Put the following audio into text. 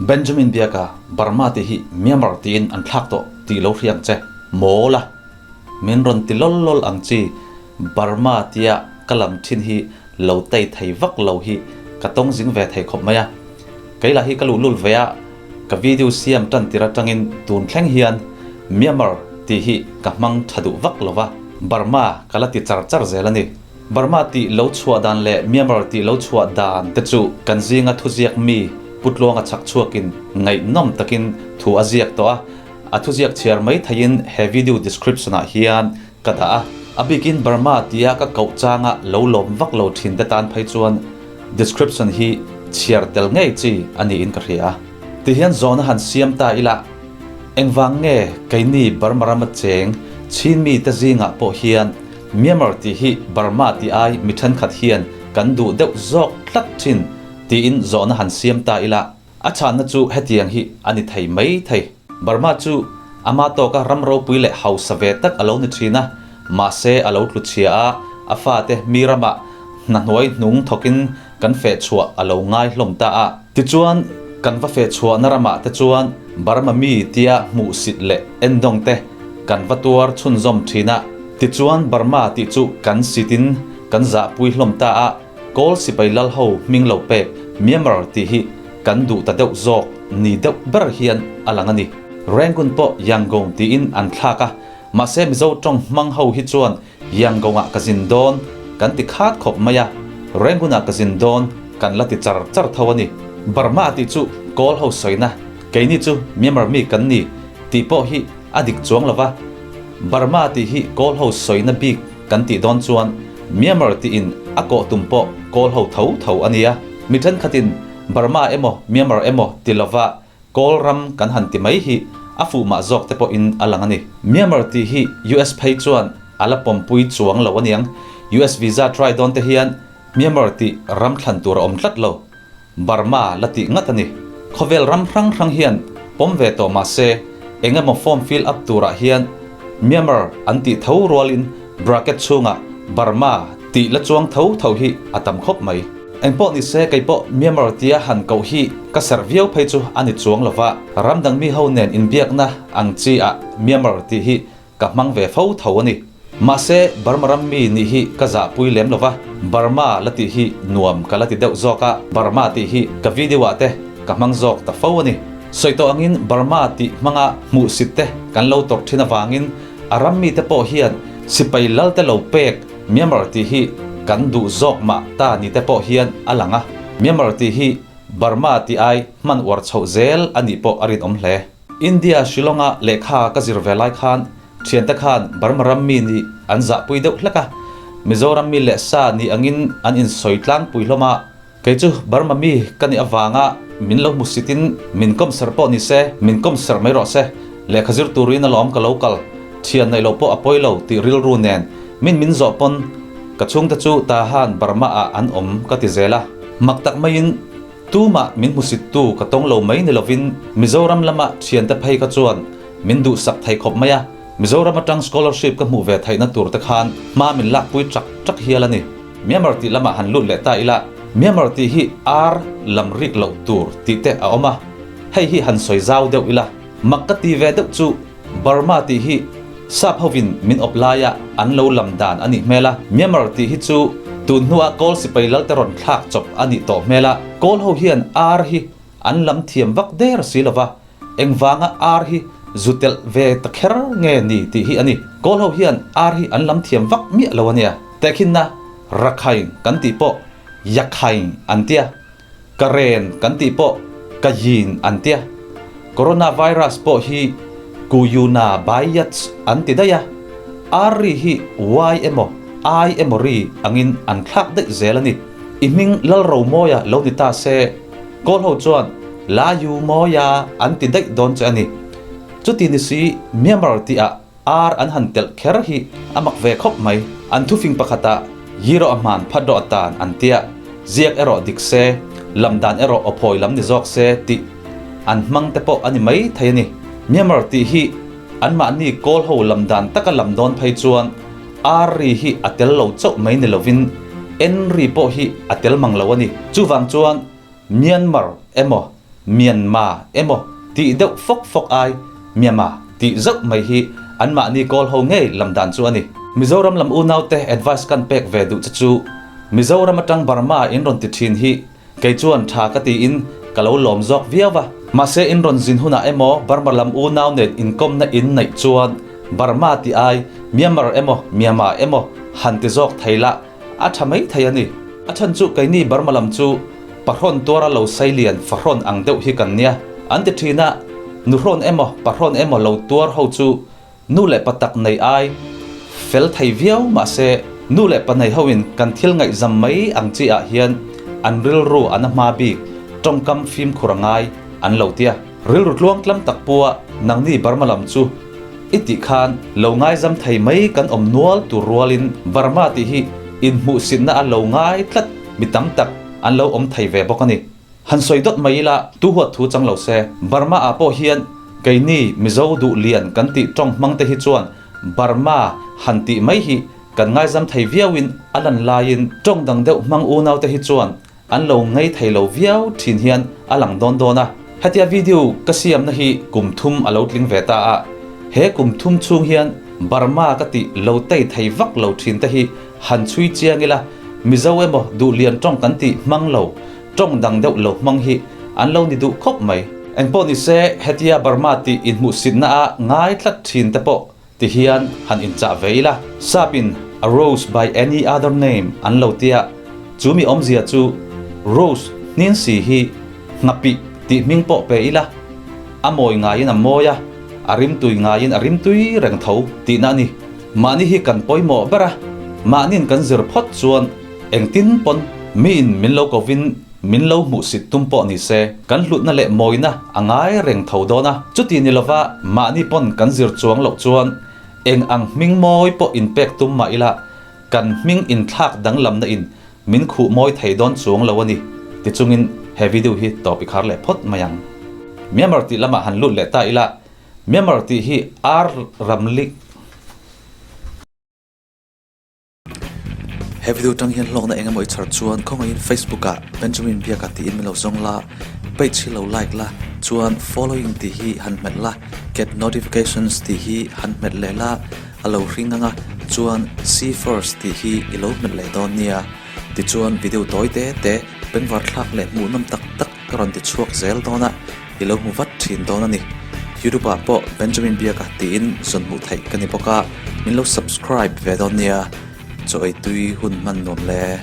Benjamin Biaka, Burma tih hi Myanmar tiin an thlak tawh tih lo hria ang che. Mawl a! Min rawn ti lawl lawl ang chi, Burma tia ka lam thin hi lo tei thei vak lo hi ka tawng zing ve thei khawp mai a. Kei lah hi ka luhlul ve a, ka video siam tan tir atangin tun thleng hian Myanmar tih hi ka hmang tha duh vak lo va, Burma ka la ti char char zel a ni. Burma tih lo chhuah dan leh Myanmar tih lo chhuah dan te chu kan zinga thuziak mi Pu Tluanga chhak chhuakin ngaihnawm takin thu a ziak tawh a, a thuziak chhiar mai theihin he video description ah hian ka dah a. A bikin Burma tia ka koh changa lo lawm vak lo thin te tan phei chuan description hi chhiar tel ngei chi a niin ka hria. Tihian zawhna han siam ta ila, engvang nge keini Burma rama cheng Chin mite zingah pawh hian Myanmar tih hi Burma tih ai mi thenkhat hian kan duh deuh zawk tlat thin tiin zawhna han siam ta ila, a chhanna chu hetiang hi a ni thei mai thei. Burma chu ama tawka ram ropui leh hausa ve tak a lo ni thin a, mahse a lo tlu chhia a, a fate mi ramah hna hnuai hnung thawkin kan feh chhuah a lo ngai hlawm ta a. Tichuan, kan va feh chhuahna ramah te chuan Burma mi tia hmuhsit leh endawng te kan va tuar chhunzawm thin a. Tichuan, Burma tih chu kan sitin kan zahpui hlawm ta a, Kawl sipai lal ho hming lo pek Myanmar tih hi kan duh ta deuh zawk ni deuh ber hian a lang a ni. Rangoon pawh Yangon tiin an thlak a, mahse Mizo tawng hmang ho hi chuan Yangon-ah ka zin dawn kan ti khat khawp mai a, Rangoon-ah ka zin dawn kan la ti char char tho a ni. Burma tih chu Kawl ho sawina, keini chu Myanmar mi kan ni tih pawh hi a dik chuang lo va, Burma tih hi Kawl ho sawina bik kan tih dawn chuan Myanmar tiin a kawh tum pawh Kawl ho tho tho a nia. Mi thenkhatin Burma emaw Myanmar emaw ti lova Kawl ram kan han ti mai hi a fuh mah zawk te pawhin a lang a ni. Myanmar tih hi US phei chuan a la pawmpui chuang lo aniang. US visa try dawn te hian Myanmar tih ram thlan tur a awm tlat lo. Burma la tih ngat a ni. Khawvel ram hrang hrang hian pawm ve tawh mah se eng emaw form fill up turah hian Myanmar an tih tho rualin bracket chhungah Burma tih la chuang tho tho hi a tam khawp mai. Engpawh ni se kei pawh Myanmar tia han koh hi ka serh viau phei chu a ni chuang lo va, ram dang mi ho nen inbiakna ang chi ah Myanmar tih hi ka hmang ve fo tho a ni. Mahse Burma ram mi nih hi ka zahpui lem lo va, Burma la tih hi nuam ka la ti deuh zawk a, Burma tih hi ka video ah te ka hmang zawk ta fo a ni. Sawi tawh angin Burma tih hmanga hmuhsit te kan lo tawrh thin avangin a ram mite pawh hian sipai lal te lo pek Myanmar tih hi kan duh zawk mah ta ni te pawh hian a lang a, Myanmar tih hi Burma tih ai hman uar chhoh zel a nih pawh a rinawm hle. India Shillong-a lehkha ka zir ve lai khan thiante khan Burma ram mi nih an zahpui deuh hlek a, Mizoram mi leh sa nih angin an insawi tlangpui hlawm a. Kei chu Burma mi ka nih avanga min lo hmusitin min kawm serh pawh ni se, min kawm serh mai rawh se, lehkha zir turin alawm ka lo kal, thian neih lo pawh a pawi lo tih rilru nen min min zawh pawn ka chhungte chu Tahan Burma ah an awm ka ti zel a. Mak tak maiin Tumah min hmusittu ka tawng lo mai ni lovin Mizoram lama thiante phei kha chuan min duhsak thei khawp mai a, Mizoram atang scholarship ka hmuh ve theihna tur te khan hma min lakpui chak chak hial a ni. Myanmar tih lamah han lut leh ta ila, Myanmar tih hi ar lam rik loh tur tih te a awm a, hei hi han sawi zau deuh ila. Mak ka ti ve deuh chu Burma tih hi sap hovin min awp laia an lo lam dan a nih hmel a, Myanmar tih hi chu tun hnua Kawl sipai lalte rawn thlak chawp a nih tawh hmel a, Kawl ho hian ar hi an lam thiam vak der si lova, engvanga ar hi zu telh ve ta kher nge ni tih hi a ni. Kawl ho hian ar hi an lam thiam vak miah lo a nia. Tehkhinna Rakhine kan tih pawh Yakhine an tia. Ka ren kan tih pawh ka yin an tia. Coronavirus pawh hi Kuyuna Baiyats an ti daih a. R ri hi Y emaw I emaw ri angin an thlak daih zel a ni. I hming Lalromawia lo ni ta se, Kawl ho chuan La Yu Mawia an ti daih dawn che a ni. Chuti ni si Myanmar tihah Ar an han telh kher hi a mak ve khawp mai. An thufing pakhatah yi rawh a hman phat rawh a tan an tia, ziak erawh dik se, lam dan erawh aw phawi lam ni zawk se tih an hmang te pawh a ni mai thei a ni. Myanmar tih hi anmahni kawl ho lam dan taka lam dawn phei chuan ar ri hi a tel lo chauh mai ni lovin en ri pawh hi a tel mang lo a ni. Chuvang chuan Myanmar emaw? Myanmar emaw tih deuh fawk fawk ai Myanmar tih zauh mai hi anmahni kawl ho ngei lam dan chu a ni. Mizoram lam unaute advice kan pek ve duh che chu Mizoram atang Burma in rawn ti thin hi Kei chuan tha ka tiin ka lo lawm zawk viau a. Mahse in rawn zin hunah emaw Burma lam unau nen inkawmna in neih chuan Burma tih ai Myanmar emaw Myanmar emaw han ti zawk thei la a tha mai thei a ni. A chhan chu keini Burma lam chu pahrawn tuara lo sei lian fahrawn ang deuh hi kan nia. An ti thin a, nuhrawn emaw pahrawn emaw lo tuar ho chu Nu leh pa tak nei ai fel thei viau mahse nu leh pa nei hoin kan thil ngaihzam mai ang chi ah hian an rilru an a hma bik tawngkam fimkhur a ngai an lo tia. Rilru tluangtlam tak pua nangni Burma lam chu i tih khan lo ngaizam thei mai kan awm nual tur rualin Burma tih hi inhmuhsitna a lo ngai tlat mi tam tak an lo awm thei ve bawk a ni. Han sawi dawt mai ila, tu huat thu chang lo se. Burma ah pawh hian keini Mizo duh lian kan tih tawng hmang te hi chuan Burma han tih mai hi kan ngaizam thei viau in a lan laiin tawng dang deuh hmang unau te hi chuan an lo ngei thei lo viau thin hian a lang dawn dawn a. Hetia video ka siamna hi kum thum a lo tling ve ta a, he kum thum chhung hian Burma ka tih lo tei thei vak lo thin te hi han chhui chiang ila Mizo emaw duh lian tawng kan tih hmang lo Tawng dang deuh lo hmang hi an lo ni duh khawp mai. Engpawh ni se, hetia Burma tih inhmuhsitna a ngai tlat thin te pawh ti hian han inchah ve ila. Sap in a rose by any other name an lo tia, chu mi awmzia chu Rose hnin si hi nghapih tih hming pawh pe ila, a mawi ngaiin a mawi a, a rimtui ngaiin a rimtui reng tho tihna a ni. Mahni hi kan pawimawh ber a, mahniin kan zir phawt chuan Engtin pawn miin min lo kovin min lo hmuhsit tum pawh ni se, kan hlutna leh mawina a ngai reng tho dawn a. Chuti ni lova mahni pawn kan zir chuang loh chuan eng ang hming mawi pawh inpek tum mah ila kan hming inthlak danglamna in min khuh mawi thei dawn chuang lo a ni tichungin he video hi tawp i khar leh phawt mai ang. Myanmar tih lamah han lut leh ta ila, Myanmar tih hi ar ramlik. He video tang hian hlawkna eng emaw i chhar chuan khawngaihin Facebook ah Benjamin Biaka tiin min lo zawng la, page hi lo like la, chuan following tih hi han hmet la, get notifications tih hi han hmet leh la, a lo hring ang a, chuan see first tih hi i lo hmet leh dawn nia. Tichuan video tawi te te bengvar thlak leh hmuhnawm tak tak ka rawn ti chhuak zel dawn a, i lo hmu vat thin dawn a ni. Youtube ah pawh Benjamin Biaka tiin zawn hmuh theih ka ni bawk a, min lo subscribe ve dawn nia. Chaw ei tui hun hman nuam le.